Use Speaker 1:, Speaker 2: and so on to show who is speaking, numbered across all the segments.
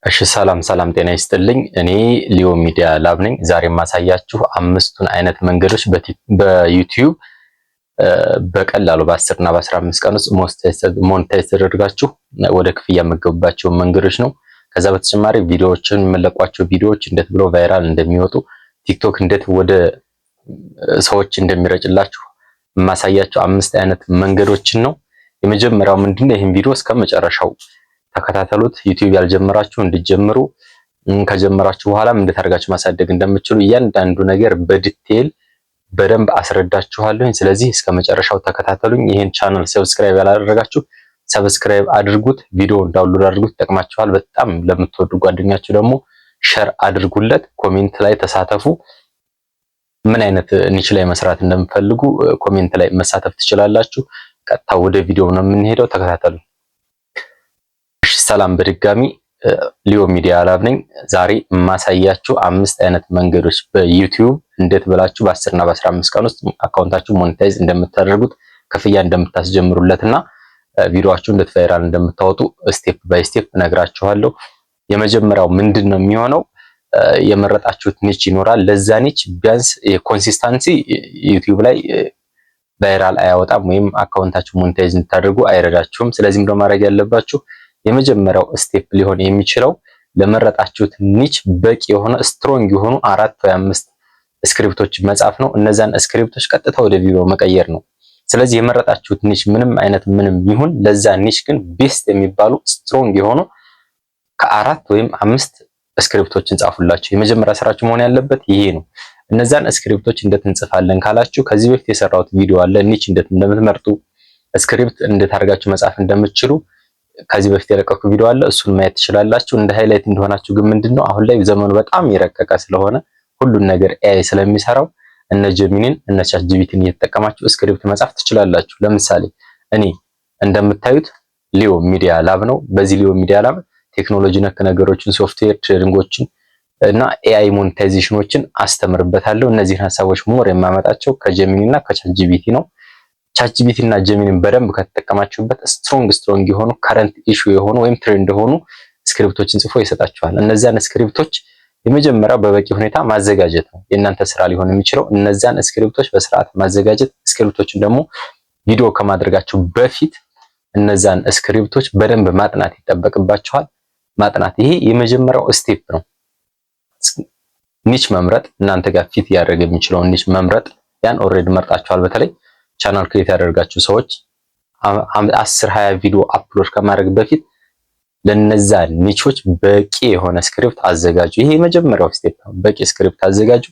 Speaker 1: እሺ ሰላም ሰላም፣ ጤና ይስጥልኝ። እኔ ሊዮ ሚዲያ ላብ ነኝ። ዛሬ የማሳያችሁ አምስቱን አይነት መንገዶች በዩቲዩብ በቀላሉ በ10 እና በ15 ቀን ውስጥ monetize ተደርጋችሁ ወደ ክፍያ የምትገቡባቸውን መንገዶች ነው። ከዛ በተጨማሪ ቪዲዮዎችን፣ የምለቋቸው ቪዲዮዎች እንዴት ብሎ viral እንደሚወጡ፣ ቲክቶክ እንዴት ወደ ሰዎች እንደሚረጭላችሁ የማሳያችሁ አምስት አይነት መንገዶችን ነው። የመጀመሪያው ምንድነው? ይህን ቪዲዮ እስከ መጨረሻው ተከታተሉት። ዩቲዩብ ያልጀመራችሁ እንድትጀምሩ፣ ከጀመራችሁ በኋላም እንዴት አድርጋችሁ ማሳደግ እንደምትችሉ እያንዳንዱ ነገር በ detail በደንብ አስረዳችኋለሁ። ስለዚህ እስከ መጨረሻው ተከታተሉኝ። ይህን channel subscribe ያላደረጋችሁ subscribe አድርጉት፣ ቪዲዮውን download አድርጉት፣ ይጠቅማችኋል። በጣም ለምትወዱ ጓደኛችሁ ደግሞ share አድርጉለት፣ comment ላይ ተሳተፉ። ምን አይነት niche ላይ መስራት እንደምትፈልጉ comment ላይ መሳተፍ ትችላላችሁ። ቀጥታ ወደ ቪዲዮ ነው የምንሄደው፣ ተከታተሉ። እሺ ሰላም በድጋሚ፣ ሊዮ ሚዲያ ላብ ነኝ። ዛሬ የማሳያችሁ አምስት አይነት መንገዶች በዩቲዩብ እንዴት ብላችሁ በ10 እና በ15 ቀን ውስጥ account ኣችሁ monetize እንደምታደርጉት፣ ክፍያ እንደምታስጀምሩለትና ቪዲዮአችሁ እንዴት viral እንደምታወጡ step by step እነግራችኋለሁ። የመጀመሪያው ምንድን ነው የሚሆነው? የመረጣችሁት niche ይኖራል። ለዛ niche ቢያንስ የ consistency ዩቲዩብ ላይ viral አያወጣም ወይም account ኣችሁ monetize እንድታደርጉ አይረዳችሁም። ስለዚህ ምንድነው ማድረግ ያለባችሁ? የመጀመሪያው step ሊሆን የሚችለው ለመረጣችሁት niche በቂ የሆነ፣ strong የሆኑ አራት ወይ አምስት script ኦች መጻፍ ነው። እነዛን script ኦች ቀጥታ ወደ ቪዲዮ መቀየር ነው። ስለዚህ የመረጣችሁት niche ምንም አይነት ምንም ይሁን ለዛ niche ግን best የሚባሉ፣ strong የሆኑ ከአራት ወይም አምስት script ኦችን ጻፉላቸው። የመጀመሪያ ስራችሁ መሆን ያለበት ይሄ ነው። እነዛን script ኦች እንዴት እንጽፋለን ካላችሁ ከዚህ በፊት የሰራሁት ቪዲዮ አለ። Niche እንዴት እንደምትመርጡ፣ script እንዴት አድርጋችሁ መጻፍ እንደምትችሉ ከዚህ በፊት የለቀኩ ቪዲዮ አለ። እሱን ማየት ትችላላችሁ። እንደ highlight እንዲሆናችሁ ግን ምንድነው፣ አሁን ላይ ዘመኑ በጣም የረቀቀ ስለሆነ፣ ሁሉን ነገር AI ስለሚሰራው እነ Gemini ን እነ ChatGPT ን እየተጠቀማችሁ script መጻፍ ትችላላችሁ። ለምሳሌ እኔ እንደምታዩት ሊዮ ሚዲያ ላብ ነው። በዚህ ሊዮ ሚዲያ ላብ ቴክኖሎጂ ነክ ነገሮችን፣ software training ኦችን እና AI monetization ኦችን አስተምርበታለሁ። እነዚህን ሀሳቦች more የማመጣቸው ከ Gemini እና ከ ChatGPT ነው። ChatGPT እና Gemini ን በደንብ ከተጠቀማችሁበት strong strong የሆኑ፣ current issue የሆኑ ወይም trend የሆኑ script ኦችን ጽፎ ይሰጣችኋል። እነዚያን script ኦች የመጀመሪያው በበቂ ሁኔታ ማዘጋጀት ነው የእናንተ ስራ ሊሆን የሚችለው። እነዚያን script ኦች በስርዓት ማዘጋጀት፣ script ኦችን ደግሞ ቪዲዮ ከማድረጋችሁ በፊት እነዛን script ኦች በደንብ ማጥናት ይጠበቅባችኋል። ማጥናት ይሄ የመጀመሪያው step ነው። Niche መምረጥ፣ እናንተ ጋር fit ያደርግ የሚችለውን niche መምረጥ፣ ያን already መርጣችኋል። በተለይ channel create ያደረጋችሁ ሰዎች 10 20 ቪዲዮ upload ከማድረግ በፊት ለነዛ niche ኦች በቂ የሆነ script አዘጋጁ። ይሄ የመጀመሪያው step ነው። በቂ script አዘጋጁ።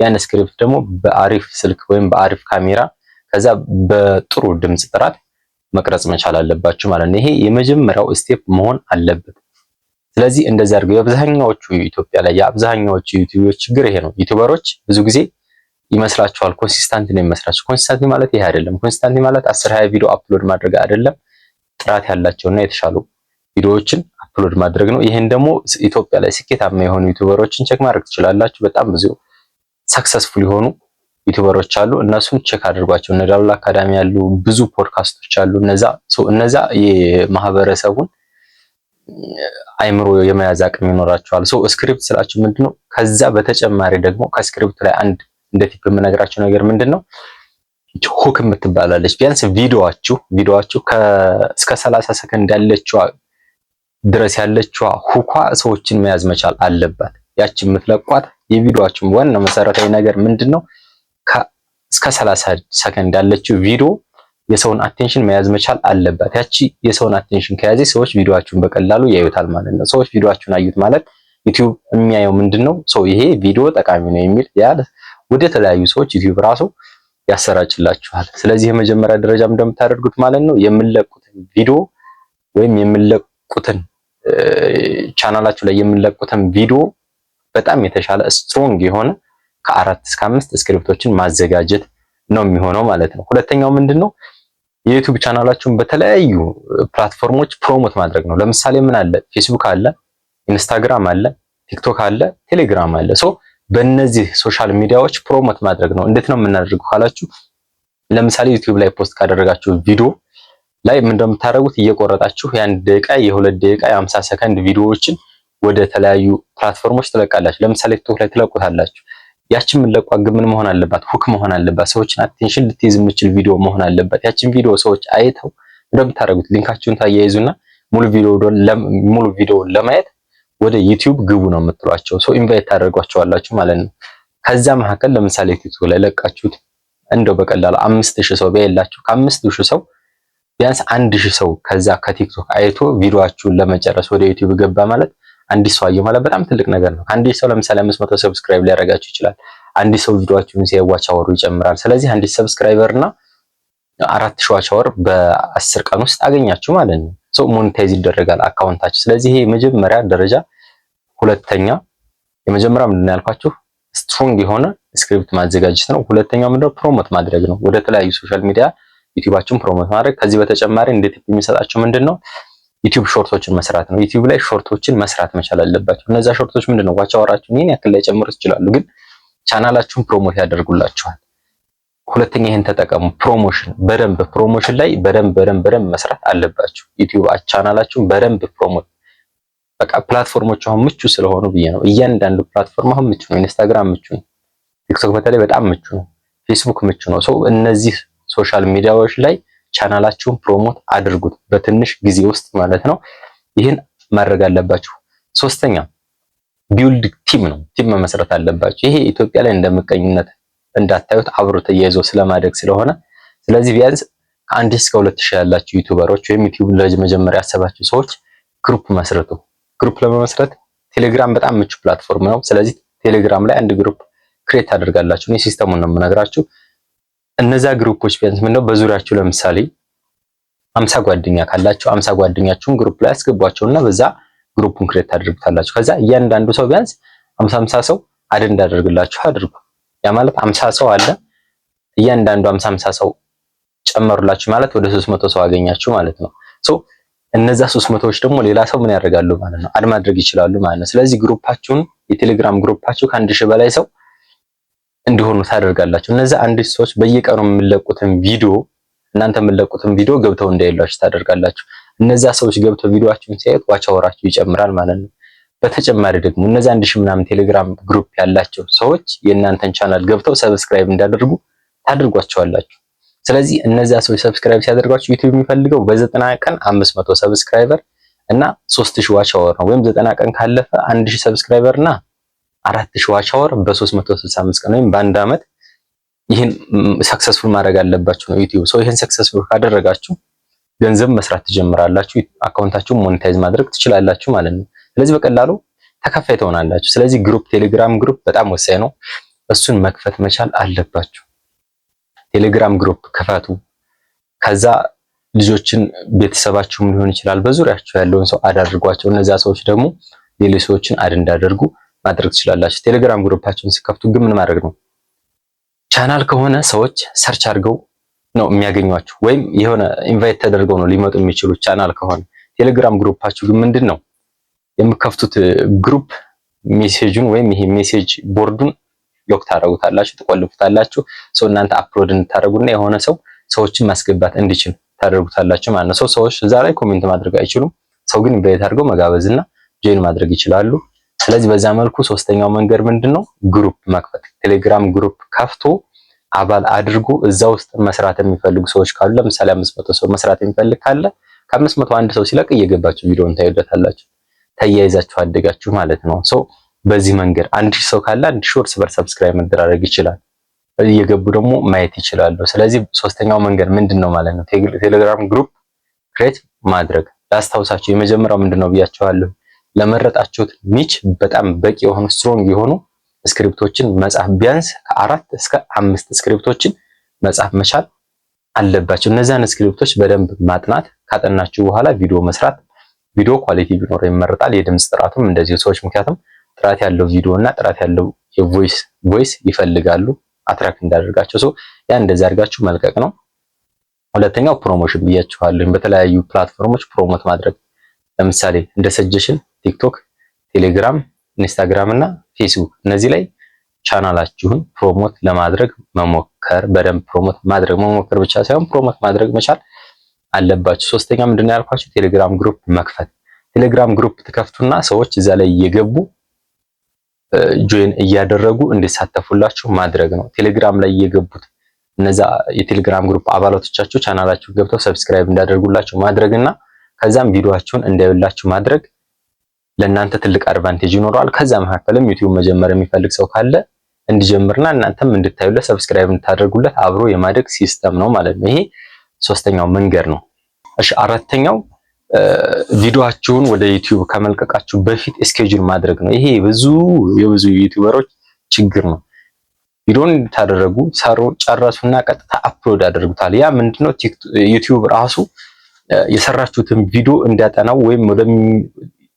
Speaker 1: ያን script ደግሞ በአሪፍ ስልክ ወይም በአሪፍ ካሜራ ከዛ በጥሩ ድምጽ ጥራት መቅረጽ መቻል አለባችሁ ማለት ነው። ይሄ የመጀመሪያው step መሆን አለበት። ስለዚህ እንደዚህ አድርገው፣ የአብዛኛዎቹ ኢትዮጵያ ላይ የአብዛኛዎቹ ዩቲዩበሮች ችግር ይሄ ነው። YouTuber ኦች ብዙ ጊዜ ይመስላችኋል consistent ነው ይመስላችሁ። Consistent ማለት ይሄ አይደለም። Consistent ማለት 10 20 ቪዲዮ upload ማድረግ አይደለም። ጥራት ያላቸውና የተሻሉ ቪዲዮዎችን upload ማድረግ ነው። ይሄን ደግሞ ኢትዮጵያ ላይ ስኬታማ የሆኑ YouTuber ኦችን check ማድረግ ትችላላችሁ። በጣም ብዙ successful የሆኑ YouTuber ኦች አሉ። እነሱን check አድርጓቸው። እነ ዳሉል አካዳሚ ያሉ፣ ብዙ ፖድካስቶች አሉ። እነዛ የማህበረሰቡን አይምሮ የመያዝ አቅም ይኖራቸዋል። So script ስላችሁ ምንድነው? ከዛ በተጨማሪ ደግሞ ከ script ላይ አንድ እንደ tip የምነግራችሁ ነገር ምንድነው? Hook የምትባላለች፣ ቢያንስ ቪዲዮአችሁ እስከ 30 ሰከንድ ያለችዋ ድረስ ያለችዋ hook ኳ ሰዎችን መያዝ መቻል አለባት። ያቺ የምትለቋት የቪዲዮአችሁ ዋና መሰረታዊ ነገር ምንድነው? እስከ 30 ሰከንድ ያለችው ቪዲዮ የሰውን attention መያዝ መቻል አለባት። ያቺ የሰውን attention ከያዘ ሰዎች ቪዲዮአችሁን በቀላሉ ያዩታል ማለት ነው። ሰዎች ቪዲዮአችሁን አዩት ማለት ዩቲዩብ የሚያየው ምንድነው? ሰው ይሄ ቪዲዮ ጠቃሚ ነው የሚል ያ ወደ ተለያዩ ሰዎች ዩቲዩብ ራሱ ያሰራጭላችኋል። ስለዚህ የመጀመሪያ ደረጃ እንደምታደርጉት ማለት ነው የምንለቁትን ቪዲዮ ወይም የምንለቁትን ቻናላችሁ ላይ የምንለቁትን ቪዲዮ በጣም የተሻለ፣ strong የሆነ ከአራት እስከ አምስት script ኦችን ማዘጋጀት ነው የሚሆነው ማለት ነው። ሁለተኛው ምንድነው? የዩቲዩብ ቻናላችሁን በተለያዩ platform ኦች promote ማድረግ ነው። ለምሳሌ ምን አለ? ፌስቡክ አለ፣ ኢንስታግራም አለ፣ ቲክቶክ አለ፣ ቴሌግራም አለ። So በእነዚህ social media ዎች promote ማድረግ ነው። እንዴት ነው የምናደርገው ካላችሁ ለምሳሌ ዩቲዩብ ላይ post ካደረጋችሁ ቪዲዮ ላይ ምን እንደምታደርጉት እየቆረጣችሁ የአንድ ደቂቃ፣ የ2 ደቂቃ፣ የ50 ሰከንድ ቪዲዮዎችን ወደ ተለያዩ platform ኦች ትለቃላችሁ። ለምሳሌ ቲክቶክ ላይ ትለቁታላችሁ። ያችን የምንለቋት ግን ምን መሆን አለባት? Hook መሆን አለባት። ሰዎችን attention ልትይዝ የምችል ቪዲዮ መሆን አለባት። ያችን ቪዲዮ ሰዎች አይተው እንደምታደርጉት link ኣችሁን ታያይዙና ሙሉ ቪዲዮ ለማየት ወደ ዩቲዩብ ግቡ ነው የምትሏቸው። ሰው invite ታደርጓቸዋላችሁ ማለት ነው። ከዛ መካከል ለምሳሌ ቲክቶክ ላይ ለቃችሁት እንደው በቀላሉ 5,000 ሰው ቢያይላችሁ፣ ከ5,000 ሰው ቢያንስ 1,000 ሰው ከዛ ከቲክቶክ አይቶ ቪዲዮአችሁን ለመጨረስ ወደ ዩቲዩብ ገባ ማለት፣ አንድ ሰው አየው ማለት በጣም ትልቅ ነገር ነው። ከአንድ ሰው ለምሳሌ 500 subscribe ሊያደርጋችሁ ይችላል። አንድ ሰው ቪዲዮአችሁን ሲያይ watch hour ኡ ይጨምራል። ስለዚህ አንድ subscriber እና 4,000 watch hour በ10 ቀን ውስጥ አገኛችሁ ማለት ነው። So monetize ይደረጋል account ኣችሁ። ስለዚህ ይሄ የመጀመሪያ ደረጃ። ሁለተኛ፣ የመጀመሪያ ምንድን ነው ያልኳችሁ? Strong የሆነ script ማዘጋጀት ነው። ሁለተኛው ምንድነው? Promote ማድረግ ነው። ወደ ተለያዩ social media ዩቲዩባችሁን promote ማድረግ። ከዚህ በተጨማሪ እንደ tip የሚሰጣችሁ ምንድነው? ዩቲዩብ short ኦችን መስራት ነው። ዩቲዩብ ላይ short ኦችን መስራት መቻል አለባችሁ። እነዛ short ኦች ምንድነው watch hour ኣችሁን ይሄን ያክል ላይጨምሩ ይችላሉ፣ ግን ቻናላችሁን promote ያደርጉላችኋል። ሁለተኛ ይሄን ተጠቀሙ። Promotion በደንብ promotion ላይ በደንብ በደንብ በደንብ መስራት አለባችሁ። ዩቲዩብ ቻናላችሁን በደንብ promote፣ በቃ platform ኦች አሁን ምቹ ስለሆኑ ብዬ ነው። እያንዳንዱ platform አሁን ምቹ ነው። ኢንስታግራም ምቹ ነው። ቲክቶክ በተለይ በጣም ምቹ ነው። ፌስቡክ ምቹ ነው። So እነዚህ social media ዎች ላይ ቻናላችሁን promote አድርጉት በትንሽ ጊዜ ውስጥ ማለት ነው። ይህን ማድረግ አለባችሁ። ሶስተኛ build team ነው። Team መመስረት አለባችሁ። ይሄ ኢትዮጵያ ላይ እንደ ምቀኝነት እንዳታዩት፣ አብሮ ተያይዞ ስለማደግ ስለሆነ፣ ስለዚህ ቢያንስ ከ1,000 እስከ 2,000 ያላችሁ YouTuber ኦች ወይም ዩቲዩብ ለመጀመሪያ ያሰባችሁ ሰዎች group መስርቱ። Group ለመመስረት ቴሌግራም በጣም ምቹ platform ነው። ስለዚህ ቴሌግራም ላይ አንድ group create ታደርጋላችሁ። እኔ system ኡን ነው የምነግራችሁ። እነዛ group ኦች ቢያንስ ምንድነው በዙሪያችሁ ለምሳሌ 50 ጓደኛ ካላችሁ 50 ጓደኛችሁን group ላይ አስገቧቸውና በዛ group ኡን create ታደርጉታላችሁ። ከዛ እያንዳንዱ ሰው ቢያንስ 50 50 ሰው add እንዳደርግላችሁ አድርጉ። ያ ማለት 50 ሰው አለ፣ እያንዳንዱ 50 50 ሰው ጨመሩላችሁ ማለት ወደ 300 ሰው አገኛችሁ ማለት ነው። So እነዛ 300ዎች ደግሞ ሌላ ሰው ምን ያደርጋሉ ማለት ነው? Add ማድረግ ይችላሉ ማለት ነው። ስለዚህ group ኣችሁን፣ የቴሌግራም group ኣችሁ ከ1,000 በላይ ሰው እንዲሆኑ ታደርጋላችሁ። እነዛ 1,000 ሰዎች በየቀኑ የምለቁትን ቪዲዮ፣ እናንተ የምለቁትን ቪዲዮ ገብተው እንዲያዩላችሁ ታደርጋላችሁ። እነዛ ሰዎች ገብተው ቪዲዮአችሁን ሲያዩት watch hour ኣችሁ ይጨምራል ማለት ነው። በተጨማሪ ደግሞ እነዛ 1,000 ምናምን ቴሌግራም group ያላቸው ሰዎች የእናንተን ቻናል ገብተው subscribe እንዲያደርጉ ታደርጓቸዋላችሁ። ስለዚህ እነዛ ሰዎች subscribe ሲያደርጓቸው ዩቲዩብ የሚፈልገው በ90 ቀን 500 subscriber እና 3000 watch hour ነው። ወይም 90 ቀን ካለፈ 1000 subscriber እና 4000 watch hour በ365 ቀን ወይም በአንድ ዓመት ይህን successful ማድረግ አለባችሁ ነው ዩቲዩብ። So ይህን successful ካደረጋችሁ ገንዘብ መስራት ትጀምራላችሁ። Account ኣችሁን monetize ማድረግ ትችላላችሁ ማለት ነው። ስለዚህ በቀላሉ ተከፋይ ትሆናላችሁ። ስለዚህ group፣ ቴሌግራም group በጣም ወሳኝ ነው። እሱን መክፈት መቻል አለባችሁ። ቴሌግራም group ክፈቱ። ከዛ ልጆችን፣ ቤተሰባችሁም ሊሆን ይችላል፣ በዙሪያችሁ ያለውን ሰው add አድርጓቸው። እነዚያ ሰዎች ደግሞ ሌሎች ሰዎችን add እንዳደርጉ ማድረግ ትችላላችሁ። ቴሌግራም group ኣችሁን ሲከፍቱ ግን ምን ማድረግ ነው? ቻናል ከሆነ ሰዎች search አድርገው ነው የሚያገኟችሁ ወይም የሆነ invite ተደርገው ነው ሊመጡ የሚችሉ ቻናል ከሆነ። ቴሌግራም group ኣችሁ ግን ምንድን ነው የምከፍቱት group message ኡን ወይም ይሄ message board ኡን lock ታደርጉታላችሁ፣ ትቆልፉታላችሁ። So እናንተ upload እንድታደርጉና የሆነ ሰው ሰዎችን ማስገባት እንዲችል ታደርጉታላችሁ ማለት ነው። So ሰዎች እዛ ላይ comment ማድረግ አይችሉም። ሰው ግን invite አድርገው መጋበዝና join ማድረግ ይችላሉ። ስለዚህ በዛ መልኩ ሶስተኛው መንገድ ምንድነው? Group መክፈት። ቴሌግራም group ከፍቶ አባል አድርጎ እዛ ውስጥ መስራት የሚፈልጉ ሰዎች ካሉ፣ ለምሳሌ 500 ሰው መስራት የሚፈልግ ካለ ከ500 አንድ ሰው ሲለቅ እየገባችሁ ቪዲዮን ታዩለታላችሁ። ተያይዛችሁ አደጋችሁ ማለት ነው። So በዚህ መንገድ 1,000 ሰው ካለ 1,000 እርስ በርስ subscribe መደራረግ ይችላል። እየገቡ ደግሞ ማየት ይችላሉ። ስለዚህ ሶስተኛው መንገድ ምንድን ነው ማለት ነው? ቴሌግራም group create ማድረግ። ላስታውሳችሁ፣ የመጀመሪያው ምንድን ነው ብያችኋለሁ። ለመረጣችሁት niche በጣም በቂ የሆኑ፣ strong የሆኑ script ኦችን መጻፍ፣ ቢያንስ ከአራት እስከ አምስት script ኦችን መጻፍ መቻል አለባችሁ። እነዚያን script ኦች በደንብ ማጥናት፣ ካጠናችሁ በኋላ ቪዲዮ መስራት፣ ቪዲዮ quality ቢኖረው ይመረጣል። የድምጽ ጥራቱም እንደዚሁ፣ ሰዎች ምክንያቱም ጥራት ያለው ቪዲዮ እና ጥራት ያለው የ voice ይፈልጋሉ attract እንዳደርጋቸው። So ያ እንደዚህ አድርጋችሁ መልቀቅ ነው። ሁለተኛው promotion ብያችኋለሁ። በተለያዩ platform ኦች promote ማድረግ፣ ለምሳሌ እንደ suggestion ቲክቶክ፣ ቴሌግራም፣ ኢንስታግራም እና ፌስቡክ፣ እነዚህ ላይ ቻናላችሁን promote ለማድረግ መሞከር፣ በደንብ promote ማድረግ፣ መሞከር ብቻ ሳይሆን promote ማድረግ መቻል አለባችሁ። ሶስተኛ ምንድነው ያልኳችሁ? ቴሌግራም group መክፈት። ቴሌግራም group ትከፍቱና ሰዎች እዛ ላይ እየገቡ join እያደረጉ እንዲሳተፉላችሁ ማድረግ ነው። ቴሌግራም ላይ እየገቡት እነዛ የቴሌግራም group አባላቶቻችሁ ቻናላችሁ ገብተው subscribe እንዲያደርጉላችሁ ማድረግና ከዛም ቪዲዮአችሁን እንዲያዩላችሁ ማድረግ ለእናንተ ትልቅ advantage ይኖረዋል። ከዛ መካከልም ዩቲዩብ መጀመር የሚፈልግ ሰው ካለ እንዲጀምርና እናንተም እንድታዩለት፣ subscribe እንድታደርጉለት አብሮ የማደግ system ነው ማለት ነው። ይሄ ሶስተኛው መንገድ ነው። እሺ፣ አራተኛው ቪዲዮአችሁን ወደ ዩቲዩብ ከመልቀቃችሁ በፊት schedule ማድረግ ነው። ይሄ የብዙ ዩቲዩበሮች ችግር ነው። ቪዲዮን እንድታደረጉ ሰሩ፣ ጨረሱና ቀጥታ upload ያደርጉታል። ያ ምንድነው? ዩቲዩብ ራሱ የሰራችሁትን ቪዲዮ እንዲያጠናው ወይም ወደ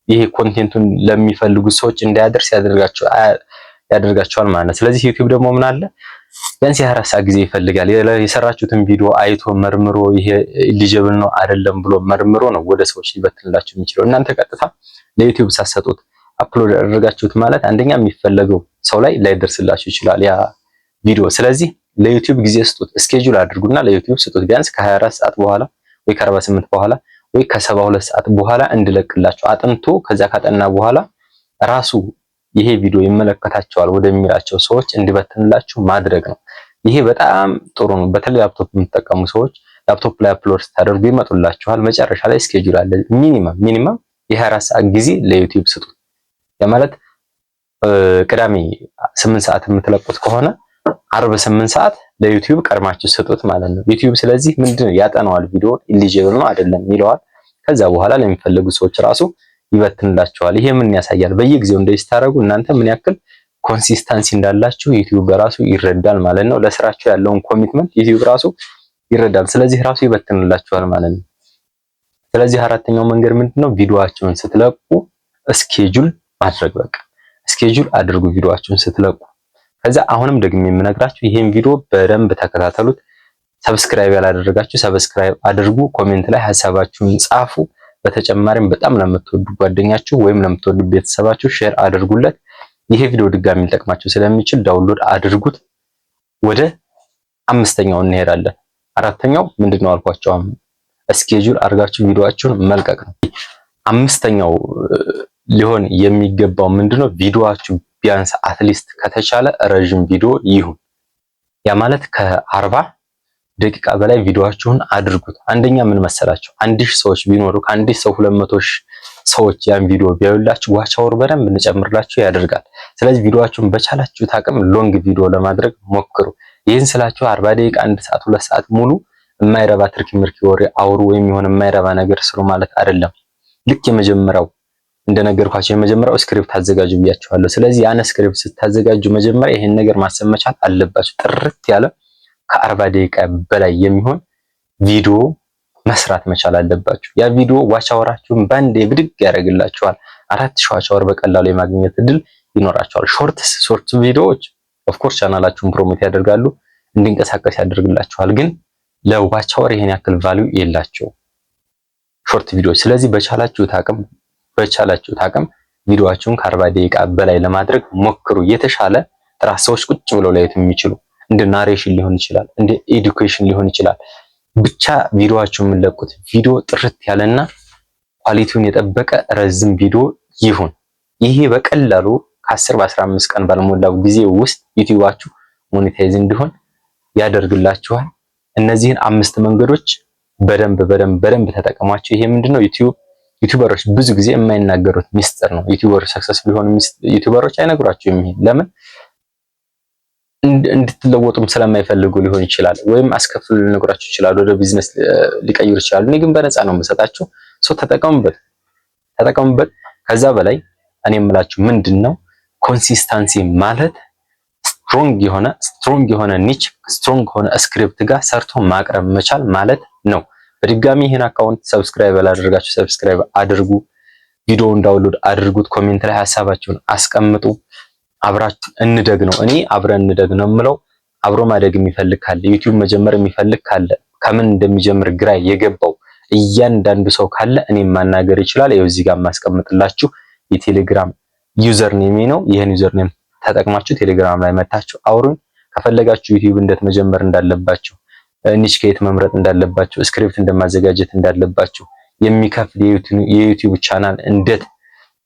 Speaker 1: ይሄ content ኡን ለሚፈልጉ ሰዎች እንዲያደርስ ያደርጋቸዋል ማለት ነው። ስለዚህ ዩቲዩብ ደግሞ ምን አለ፣ ቢያንስ የ24 ሰዓት ጊዜ ይፈልጋል። የሰራችሁትን ቪዲዮ አይቶ መርምሮ ይሄ eligible ነው አይደለም ብሎ መርምሮ ነው ወደ ሰዎች ሊበትንላችሁ የሚችለው። እናንተ ቀጥታ ለዩቲዩብ ሳትሰጡት upload ያደረጋችሁት ማለት አንደኛ የሚፈለገው ሰው ላይ ላይደርስላችሁ ይችላል ያ ቪዲዮ። ስለዚህ ለዩቲዩብ ጊዜ ስጡት፣ schedule አድርጉና ለዩቲዩብ ስጡት። ቢያንስ ከ24 ሰዓት በኋላ ወይ ከ48 በኋላ ወይ ከ72 ሰዓት በኋላ እንድለቅላችሁ አጥንቶ ከዛ ካጠና በኋላ ራሱ ይሄ ቪዲዮ ይመለከታቸዋል ወደሚላቸው ሰዎች እንዲበትንላችሁ ማድረግ ነው። ይሄ በጣም ጥሩ ነው። በተለይ ላፕቶፕ የምትጠቀሙ ሰዎች ላፕቶፕ ላይ upload ስታደርጉ ይመጡላችኋል። መጨረሻ ላይ schedule አለ። Minimum የ24 ሰዓት ጊዜ ለዩቲዩብ ስጡት። ያ ማለት ቅዳሜ 8 ሰዓት የምትለቁት ከሆነ አርብ 8 ሰዓት ለዩቲዩብ ቀድማችሁ ስጡት ማለት ነው። ዩቲዩብ ስለዚህ ምንድነው ያጠናዋል፣ ቪዲዮ eligible ነው አይደለም ይለዋል። ከዛ በኋላ ለሚፈልጉ ሰዎች ራሱ ይበትንላቸዋል። ይሄ ምን ያሳያል? በየጊዜው እንደዚህ ስታደርጉ እናንተ ምን ያክል consistency እንዳላችሁ ዩቲዩብ በራሱ ይረዳል ማለት ነው። ለስራችሁ ያለውን commitment ዩቲዩብ ራሱ ይረዳል። ስለዚህ ራሱ ይበትንላችኋል ማለት ነው። ስለዚህ አራተኛው መንገድ ምንድነው? ቪዲዮአችሁን ስትለቁ schedule ማድረግ። በቃ schedule አድርጉ ቪዲዮአችሁን ስትለቁ። ከዛ አሁንም ደግሞ የምነግራችሁ ይሄን ቪዲዮ በደንብ ተከታተሉት። Subscribe ያላደረጋችሁ subscribe አድርጉ። Comment ላይ ሀሳባችሁን ጻፉ። በተጨማሪም በጣም ለምትወዱ ጓደኛችሁ ወይም ለምትወዱ ቤተሰባችሁ share አድርጉለት። ይሄ ቪዲዮ ድጋሚ ሊጠቅማችሁ ስለሚችል download አድርጉት። ወደ አምስተኛው እንሄዳለን። አራተኛው ምንድነው አልኳቸው? Schedule አድርጋችሁ ቪዲዮአችሁን መልቀቅ ነው። አምስተኛው ሊሆን የሚገባው ምንድነው? ቪዲዮአችሁ ቢያንስ at least ከተቻለ ረዥም ቪዲዮ ይሁን። ያ ማለት ከ40 ደቂቃ በላይ ቪዲዮአችሁን አድርጉት። አንደኛ ምን መሰላችሁ? 1,000 ሰዎች ቢኖሩ ከ1,000 ሰው 200,000 ሰዎች ያን ቪዲዮ ቢያዩላችሁ watch hour በደንብ እንጨምርላችሁ ያደርጋል። ስለዚህ ቪዲዮአችሁን በቻላችሁት አቅም long ቪዲዮ ለማድረግ ሞክሩ። ይህን ስላችሁ 40 ደቂቃ፣ 1 ሰዓት፣ 2 ሰዓት ሙሉ የማይረባ ትርኪ ምርኪ ወሬ አውሩ ወይም የሆነ የማይረባ ነገር ስሩ ማለት አይደለም። ልክ የመጀመሪያው እንደነገርኳችሁ የመጀመሪያው script አዘጋጁ ብያችኋለሁ። ስለዚህ ያን script ስታዘጋጁ መጀመሪያ ይሄን ነገር ማሰብ መቻል አለባችሁ። ጥርት ያለ ከ40 ደቂቃ በላይ የሚሆን ቪዲዮ መስራት መቻል አለባችሁ። ያ ቪዲዮ watch hour ኣችሁን ባንዴ ብድግ ያደርግላችኋል። 4,000 watch hour በቀላሉ የማግኘት እድል ይኖራችኋል። Short ቪዲዮዎች of course ቻናላችሁን promote ያደርጋሉ፣ እንዲንቀሳቀስ ያደርግላችኋል። ግን ለ watch hour ይሄን ያክል value የላቸውም short ቪዲዮዎች። ስለዚህ በቻላችሁት አቅም ቪዲዮአችሁን ከ40 ደቂቃ በላይ ለማድረግ ሞክሩ። የተሻለ ጥራት ሰዎች ቁጭ ብለው ሊያዩት የሚችሉ እንደ narration ሊሆን ይችላል፣ እንደ education ሊሆን ይችላል። ብቻ ቪዲዮአችሁን የምንለቁት ቪዲዮ ጥርት ያለና quality ውን የጠበቀ ረዝም ቪዲዮ ይሁን። ይሄ በቀላሉ ከ10 በ15 ቀን ባልሞላው ጊዜ ውስጥ ዩቲዩባችሁ monetize እንዲሆን ያደርግላችኋል። እነዚህን አምስት መንገዶች በደንብ በደንብ በደንብ ተጠቀሟቸው። ይሄ ምንድነው? ዩቲዩበሮች ብዙ ጊዜ የማይናገሩት ሚስጥር ነው። ዩቲዩበሮች successful የሆኑ ዩቲዩበሮች አይነግሯችሁም። ይሄ ለምን እንድትለወጡም ስለማይፈልጉ ሊሆን ይችላል፣ ወይም አስከፍሉ ሊነግሯችሁ ይችላሉ፣ ወደ ቢዝነስ ሊቀይሩ ይችላሉ። እኔ ግን በነፃ ነው የምሰጣችሁ። So ተጠቀሙበት፣ ተጠቀሙበት። ከዛ በላይ እኔ የምላችሁ ምንድን ነው፣ consistency ማለት strong የሆነ niche፣ strong የሆነ script ጋር ሰርቶ ማቅረብ መቻል ማለት ነው። በድጋሚ ይህን account subscribe ያላደረጋችሁ subscribe አድርጉ። ቪዲዮውን download አድርጉት። Comment ላይ ሀሳባችሁን አስቀምጡ። አብራችሁ እንደግ ነው። እኔ አብረን እንደግ ነው የምለው። አብሮ ማደግ የሚፈልግ ካለ፣ ዩቲዩብ መጀመር የሚፈልግ ካለ፣ ከምን እንደሚጀምር ግራ የገባው እያንዳንዱ ሰው ካለ እኔም ማናገር ይችላል። ይኸው እዚህ ጋር የማስቀምጥላችሁ የቴሌግራም username ነው። ይህን username ተጠቅማችሁ ቴሌግራም ላይ መታችሁ አውሩኝ። ከፈለጋችሁ ዩቲዩብ እንዴት መጀመር እንዳለባችሁ፣ niche ከየት መምረጥ እንዳለባችሁ፣ script እንደማዘጋጀት እንዳለባችሁ፣ የሚከፍል የ YouTube channel እንዴት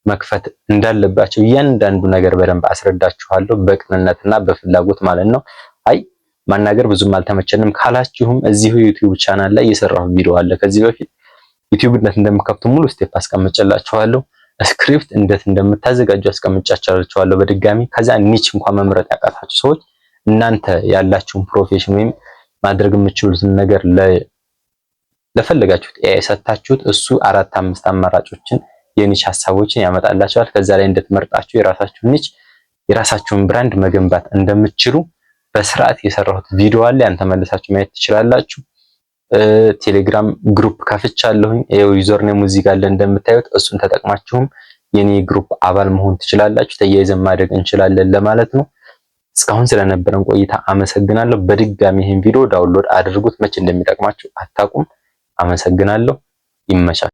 Speaker 1: መክፈት እንዳለባቸው እያንዳንዱ ነገር በደንብ አስረዳችኋለሁ፣ በቅንነትና በፍላጎት ማለት ነው። አይ ማናገር ብዙም አልተመቸንም ካላችሁም እዚሁ YouTube channel ላይ የሰራሁ ቪዲዮ አለ። ከዚህ በፊት YouTube እንዴት እንደምከፍቱ ሙሉ step አስቀምጬላችኋለሁ። Script እንዴት እንደምታዘጋጁ አስቀምጫችኋለሁ በድጋሚ። ከዛ niche እንኳን መምረጥ ያቃታችሁ ሰዎች እናንተ ያላችሁን profession ወይም ማድረግ የምትችሉትን ነገር ለፈለጋችሁት AI ሰጥታችሁት እሱ አራት አምስት አማራጮችን የ niche ሀሳቦችን ያመጣላችኋል። ከዛ ላይ እንድትመርጣችሁ የራሳችሁን niche፣ የራሳችሁን brand መገንባት እንደምትችሉ በስርዓት የሰራሁት ቪዲዮ አለ። ያን ተመልሳችሁ ማየት ትችላላችሁ። ቴሌግራም group ከፍቻለሁኝ። ይኸው username እዚህ ጋር አለ እንደምታዩት። እሱን ተጠቅማችሁም የኔ group አባል መሆን ትችላላችሁ። ተያይዘን ማደግ እንችላለን ለማለት ነው። እስካሁን ስለነበረን ቆይታ አመሰግናለሁ። በድጋሚ ይህን ቪዲዮ download አድርጉት፣ መቼ እንደሚጠቅማችሁ አታውቁም። አመሰግናለሁ። ይመቻል።